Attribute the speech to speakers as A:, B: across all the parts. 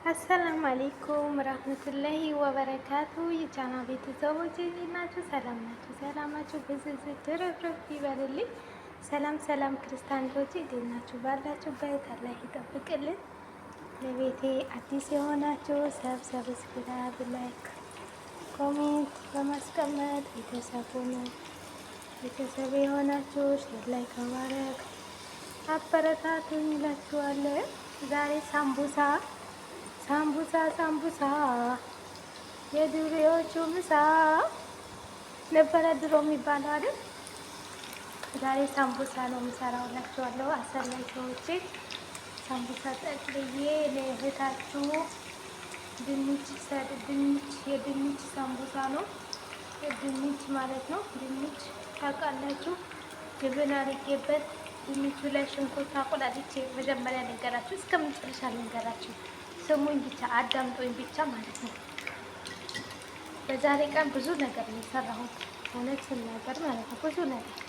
A: አሰላሙ አሌይኩም ረህመቱላሂ ወበረካቱ። የቻና ቤተሰቦች እንዴት ናችሁ? ሰላም ናችሁ? ሰላማችሁ ብዝዝ ትርፍርፍ ይበልልኝ። ሰላም ሰላም ክርስቲያኖች እንዴት ናችሁ? ባላችሁበት አላህ ይጠብቅልን። ለቤቴ አዲስ የሆናችሁ subscribe፣ like፣ comment በማስቀመጥ ቤተሰብ ሁኑ። ቤተሰብ የሆናችሁ share፣ like በማድረግ አበረታቱኝ እላችኋለሁ። ዛሬ ሳምቡሳ ሳምቡሳ ሳምቡሳ የዱሬዎቹ ምሳ ነበረ ድሮ የሚባለው አይደል? ዛሬ ሳምቡሳ ነው የምሰራው እላችኋለሁ። አሰላይ ሰዎቼ ሳምቡሳ ጠቅልዬ ለእህታችሁ ድንች ድንች የድንች ሳምቡሳ ነው። ድንች ማለት ነው። ድንች ታውቃላችሁ። جبن አድርጌበት ድንቹ ላይ ሽንኩርት አቆላልቼ መጀመሪያ ልንገራችሁ፣ እስከ መጨረሻ ልንገራችሁ። ስሙኝ ብቻ አዳምጦኝ ብቻ ማለት ነው። በዛሬ ቀን ብዙ ነገር ነው የሰራሁት፣ እውነት ስናገር ማለት ነው። ብዙ ነገር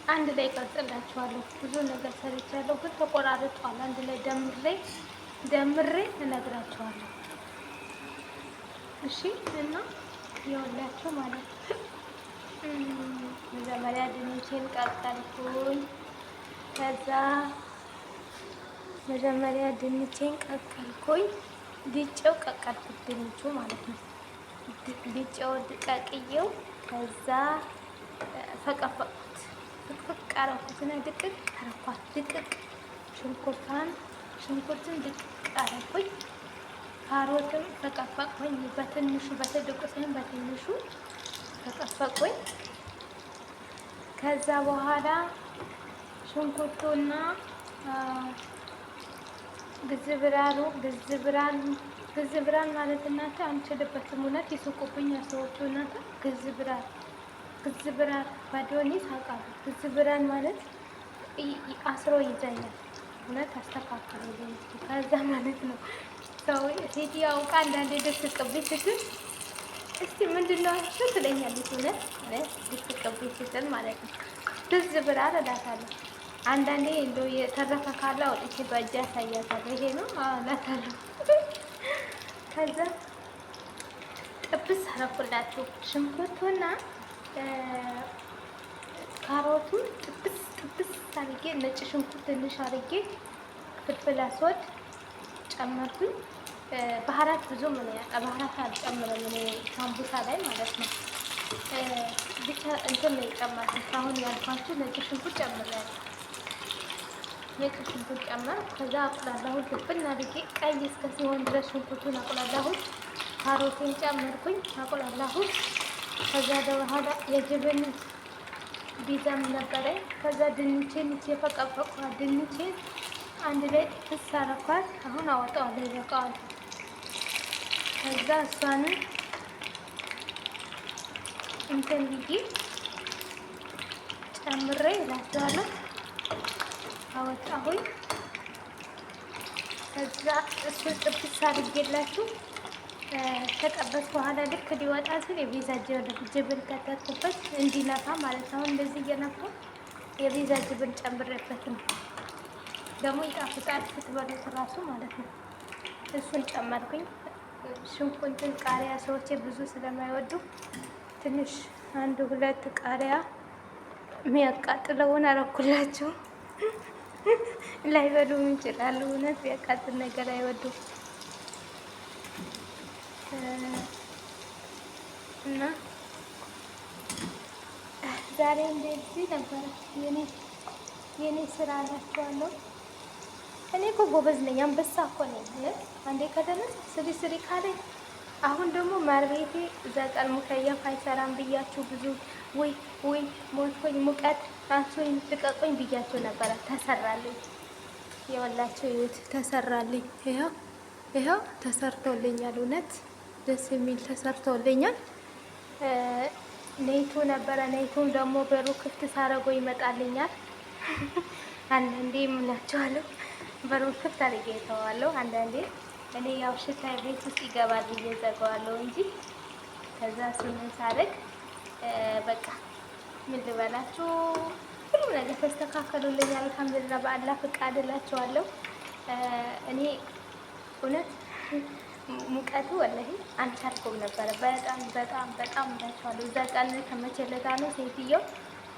A: አንድ ላይ ቀርጽላችኋለሁ። ብዙ ነገር ሰርቻለሁ፣ ግን ተቆራርጧል። አንድ ላይ ደምሬ ደምሬ እነግራችኋለሁ። እሺ እና የወላችሁ ማለት ነው። መጀመሪያ ድንቼን ቀቀልኩኝ። ከዛ መጀመሪያ ድንቼን ቀቀልኩኝ። ድጬው ቀቀልኩት፣ ድንቹ ማለት ነው። ድጬው ቀቅዬው ከዛ ፈቀፈቅኩት፣ ፍቅፍቅ አረኩትና ድቅቅ አረኳት። ድቅቅ ሽንኩርቷን ሽንኩርትን ድቅቅ አረኩኝ። ካሮትም ፈቀፈቅኩኝ፣ በትንሹ በትልቁ ሳይሆን በትንሹ ፈቀፈቅኩኝ። ከዛ በኋላ ሽንኩርቱና ግዝብራሩ ግዝብራን ግዝብራን ማለት እናንተ አንችልበትም። እውነት ይስቁብኛል ሰዎቹ። እናንተ ግዝብራር ግዝብራር ባዶኒስ አውቃለሁ። ግዝብራን ማለት አስሮ ይዘኛል። እውነት አስተካከሉልኝ እስኪ። ከዛ ማለት ነው ሰው ሴትዮ አውቃ አንዳንዴ ደስ ቅብኝ ስትል እስቲ ምንድን ነው አልሽው ትለኛለች። እውነት ልትቀብኝ ስትል ማለት ነው ግዝብራር እላታለሁ። አንዳንዴ እንደው የተረፈ ካለ አውጥቼ በእጄ አሳያታለሁ። ይሄ ነው እላታለሁ። ከዛ ጥብስ አደረኩላችሁ ሽንኩርቱና ካሮቱን ጥብስ ጥብስ አድርጌ ነጭ ሽንኩርት ትንሽ አድርጌ فلفل أسود ጨመርኩኝ። بهارات ብዙ ምን بهارات አልጨምርም እኔ ሳምቡሳ ላይ ማለት ነው። ብቻ እንትን ነው የጨመርኩት። አሁን ያልኳችሁ ነጭ ሽንኩርት ጨምሬያለሁ። ነጭ ሽንኩርት ጨመርኩ። ከዛ አቁላላሁት ድብን አድርጌ ቀይ እስከ ሲሆን ድረስ ሽንኩርቱን አቁላላሁት። ካሮቴን ጨመርኩኝ አቁላላሁት። ከዛ በኋላ የ جبن ቢዛም ነበረኝ። ከዛ ድንቼን የፈቀፈቅኳት ድንቼን አንድ ላይ ጥብስ አረኳት። አሁን አወጣዋለሁ፣ ይበቃዋል። ከዛ እሷንን እንትን ብዬ ጨምሬ እላቸዋለሁ አወጣሁኝ። ከዛ እሱን ጥብስ አድርጌላችሁ ከጠበስ በኋላ ልክ ሊወጣ ሲል የቤዛ ጅብን ከተትኩበት እንዲነፋ ማለት ነው። እንደዚህ እየነፋ የቤዛ ጅብን ጨምሬበት ነው። ደግሞ ይጣፍጣል ስትበሉት እራሱ ማለት ነው። እሱን ጨመርኩኝ። ሽንኩርትን ቃሪያ ሰዎቼ ብዙ ስለማይወዱ ትንሽ አንድ ሁለት ቃሪያ የሚያቃጥለውን አረኩላቸው። ላይበሉም ይችላሉ። እውነት ቢያቃጥል ነገር አይወዱም እና ዛሬ እንደዚህ ነበረ የኔ ስራ እላችኋለሁ። እኔ እኮ ጎበዝ ነኝ፣ አንበሳ እኮ ነኝ። አንዴ ከተነሳ ስሪ ስሪ ካለኝ አሁን ደግሞ ማርቤቴ እዛ ቀን مكيف አይሰራም ብያችሁ ብዙ ወይ ወይ ሞትኩኝ፣ ሙቀት አንሱኝ ልቀቁኝ ብያችሁ ነበረ። ተሰራልኝ፣ የወላችሁ ይሁት ተሰራልኝ። ይኸው ይኸው ተሰርቶልኛል። እውነት ደስ የሚል ተሰርቶልኛል። ኔቱ ነበረ። ኔቱም ደግሞ በሩ ክፍት ሳረጎ ይመጣልኛል። አንዳንዴ የምላቸዋለሁ በሩን ክፍት አድርጌ እተዋለሁ። አንዳንዴ እኔ ያው ሽታ ቤት ውስጥ ይገባል ብዬ ዘጋዋለሁ እንጂ ከዛ እሱንን ሳደርግ በቃ ምን ልበላችሁ ሁሉም ነገር ተስተካከሉልኛል። አልሐምዱሊላህ በአላህ ፍቃድ እላችኋለሁ። እኔ እውነት ሙቀቱ ወላሂ አልቻልኩም ነበረ። በጣም በጣም በጣም እላቸዋለሁ። እዛ ቀን ከመቸለታ ነው ሴትየው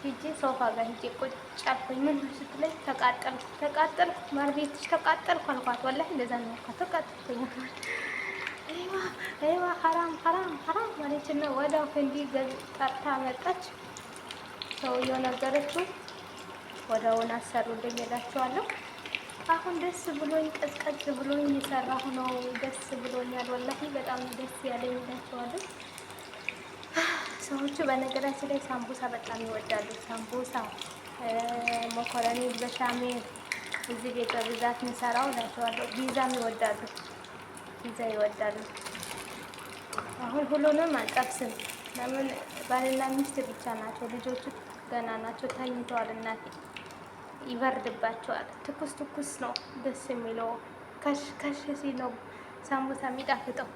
A: ሂጄ ሶፋ ጋር ሂጄ ቁጭ አልኩኝ። ምን ስትለኝ ተቃጠልኩ ተቃጠልኩ፣ ማርቤትሽ ተቃጠልኩ አልኳት። ወላሂ እንደዛ ነው ያልኳት፣ ተቃጠልኩኝ። አይዋ አይዋ ሐራም ሐራም ሐራም ማለችና ወዲያው ፈንዲ ጠርታ መጣች። ሰውየው ነገረችው፣ ወዲያውን አሰሩልኝ እላቸዋለሁ። አሁን ደስ ብሎኝ ቀዝቀዝ ብሎኝ የሰራሁ ነው። ደስ ብሎኛል። ወላሂ በጣም ደስ ያለኝ እላቸዋለሁ። ሰዎቹ በነገራችን ላይ ሳምቡሳ በጣም ይወዳሉ። ሳምቡሳ፣ መኮረኒ በሻሜል እዚህ ቤት በብዛት እንሰራው እላቸዋለሁ። ፒዛም ይወዳሉ። ፒዛ ይወዳሉ። አሁን ሁሉንም አልጠብስም። ለምን ባልና ሚስት ብቻ ናቸው። ልጆቹ ገና ናቸው፣ ተኝተዋል። እናቴ ይበርድባቸዋል። ትኩስ ትኩስ ነው ደስ የሚለው። ከሽ ከሽ ሲል ነው ሳምቡሳ የሚጣፍጠው።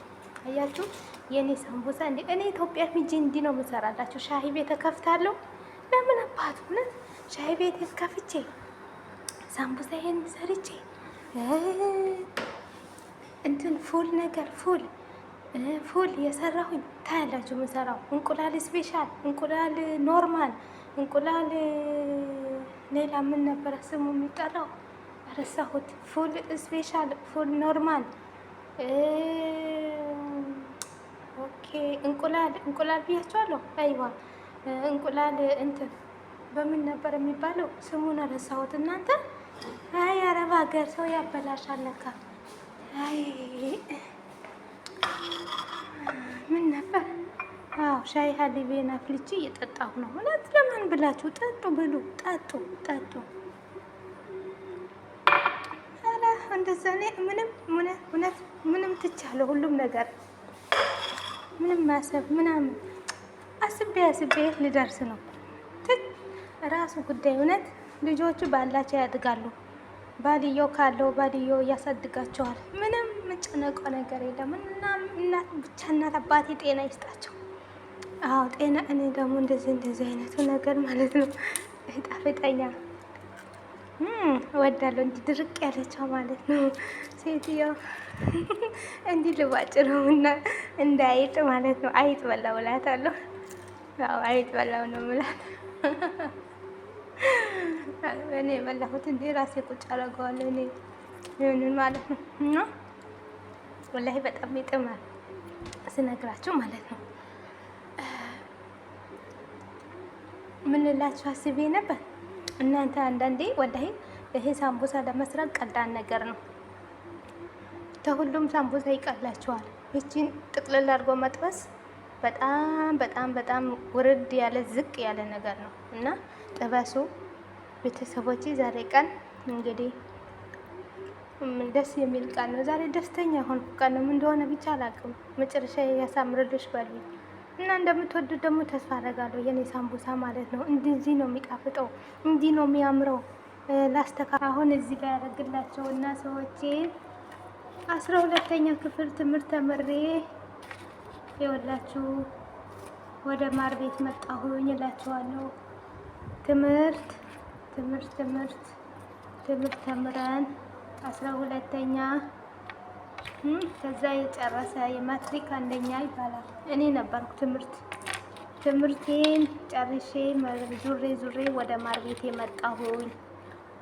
A: አያችሁ የእኔ ሳምቡሳ እንዲ እኔ ኢትዮጵያ ሂጄ እንዲህ ነው የምሰራላችሁ። ሻሂ ቤት እከፍታለሁ። ለምን አባቱ እውነት ሻሂ ቤት ከፍቼ ሳምቡሳ ይሄን ሰርቼ እንትን ፉል ነገር ፉል ፉል የሰራሁኝ ታያላችሁ። የምሰራው እንቁላል special፣ እንቁላል normal፣ እንቁላል ሌላ ምን ነበረ ስሙ የሚጠራው ረሳሁት። ፉል special፣ ፉል normal፣ okay። እንቁላል እንቁላል ብያቸዋለሁ። አይዋ እንቁላል እንትን በምን ነበር የሚባለው ስሙን ረሳሁት። እናንተ አይ አረብ ሀገር ሰው ያበላሻል ለካ። አይ ምን ነበር? አዎ ሻይ ሀሊቤን አፍልቼ እየጠጣሁ ነው። እውነት ለማን ብላችሁ ጠጡ፣ ብሉ፣ ጠጡ፣ ጠጡ። ኧረ እንደዛ እኔ ምንም እውነት ምንም ትቻለሁ። ሁሉም ነገር ምንም ማሰብ ምናምን አስቤ አስቤ የት ልደርስ ነው? ራሱ ጉዳይ። እውነት ልጆቹ ባላቸው ያድጋሉ። ባልየው ካለው ባልየው ያሳድጋቸዋል። ምንም የምጨነቀው ነገር የለም። እና እናት ብቻ እናት አባቴ ጤና ይስጣቸው። አዎ ጤና። እኔ ደግሞ እንደዚህ እንደዚህ አይነቱ ነገር ማለት ነው ጣፍጠኛ እወዳለሁ። እንዲህ ድርቅ ያለችው ማለት ነው ሴትየው እንዲህ ልባጭ ነው እና እንደ አይጥ ማለት ነው። አይጥ በላው እላታለሁ። አዎ አይጥ በላው ነው የምላት። እኔ የበላሁት እንዲህ ራሴ ቁጭ አደርገዋለሁ እኔ ይሁንን ማለት ነው። እና ወላሂ በጣም ይጥማል ስነግራችሁ ማለት ነው። ምን ልላችሁ አስቤ ነበር እናንተ አንዳንዴ ወላሂ ይሄ ሳምቡሳ ለመስራት ቀላል ነገር ነው። ከሁሉም ሳምቡሳ ይቀላችኋል። ይቺን ጥቅልል አድርጎ መጥበስ በጣም በጣም በጣም ውርድ ያለ ዝቅ ያለ ነገር ነው እና ጥበሱ ቤተሰቦች። ዛሬ ቀን እንግዲህ ደስ የሚል ቀን ነው። ዛሬ ደስተኛ የሆንኩ ቀን ነው። ምን እንደሆነ ብቻ አላውቅም። መጨረሻ ያሳምርልሽ በሉኝ እና እንደምትወዱት ደግሞ ተስፋ አደርጋለሁ። የኔ ሳምቡሳ ማለት ነው። እንደዚህ ነው የሚጣፍጠው፣ እንዲህ ነው የሚያምረው። ላስተካ አሁን እዚህ ጋር ያደርግላቸው እና ሰዎቼ 12ኛ ክፍል ትምህርት ተምሬ የወላችሁ ወደ ማር ቤት መጣሁኝ እላችኋለሁ። ትምህርት ትምህርት ትምህርት ትምህርት ተምረን 12ኛ ከዛ የጨረሰ የማትሪክ አንደኛ ይባላል። እኔ ነበርኩ ትምህርት ትምህርቴን ጨርሼ ዙሬ ዙሬ ወደ ማር ቤት የመጣሁኝ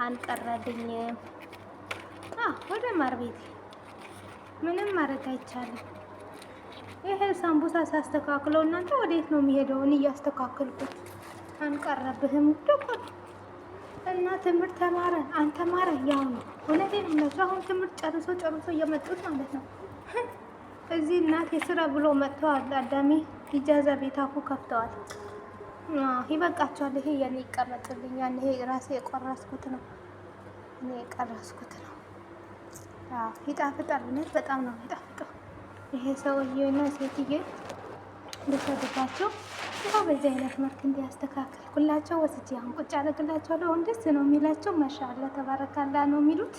A: አልቀረልኝም። ወደ ማር ቤቴ ምንም ማድረግ አይቻልም። ይሄ ሳምቡሳ ሳስተካክለው እናንተ ወዴት ነው የሚሄደው? እኔ እያስተካከልኩት አንቀረብህም ደቆ እና ትምህርት ተማረ አንተማረ ያው ነው። እውነቴን ነው። አሁን ትምህርት ጨርሶ ጨርሶ እየመጡት ማለት ነው። እዚህ እናት የስራ ብሎ መጥተዋል። አዳሚ ኢጃዛ ቤት አፉ ከፍተዋል። ይበቃቸዋል። ይሄ የኔ ይቀመጥልኛል። ይሄ ራሴ የቆረስኩት ነው። እኔ የቀረስኩት ነው። ይጣፍጣል። እውነት በጣም ነው የሚጣፍጠው። ይሄ ሰውዬና ሴትዬ ልሰድባቸው ያው በዚህ አይነት መልክ እንዲያስተካከልኩላቸው ወስጄ አሁን ቁጭ አደርግላቸዋለሁ። አሁን ደስ ነው የሚላቸው። ማሻአላ ተባረካላ ነው የሚሉት።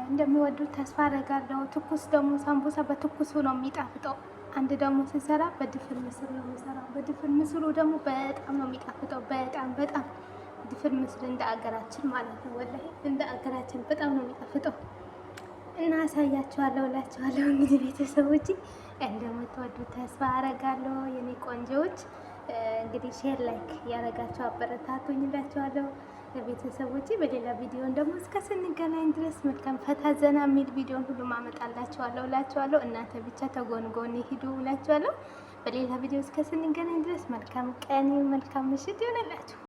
A: እንደሚወዱት ተስፋ አደርጋለሁ። ትኩስ ደግሞ ሳምቡሳ በትኩሱ ነው የሚጣፍጠው። አንድ ደግሞ ስንሰራ በድፍን ምስር ነው የሚሰራው። በድፍን ምስሩ ደግሞ በጣም ነው የሚጣፍጠው። በጣም በጣም ድፍን ምስር እንደ አገራችን ማለት ነው። ወላሂ እንደ አገራችን በጣም ነው የሚጣፍጠው። እና እና አሳያችኋለሁ እላችኋለሁ። እንግዲህ ቤተሰቦች እንደምትወዱ ተስፋ አረጋለሁ የኔ ቆንጆዎች። እንግዲህ share like ያረጋችሁ አበረታቱኝ እላችኋለሁ ቤተሰቦቼ። በሌላ ቪዲዮ ደግሞ እስከ ስንገናኝ ድረስ መልካም ፈታ ዘና የሚል ቪዲዮን ሁሉ ማመጣላችኋለሁ እላችኋለሁ። እናንተ ብቻ ተጎንጎን ሂዱ እላችኋለሁ። በሌላ ቪዲዮ እስከ ስንገናኝ ድረስ መልካም ቀን መልካም ምሽት ይሆንላችሁ።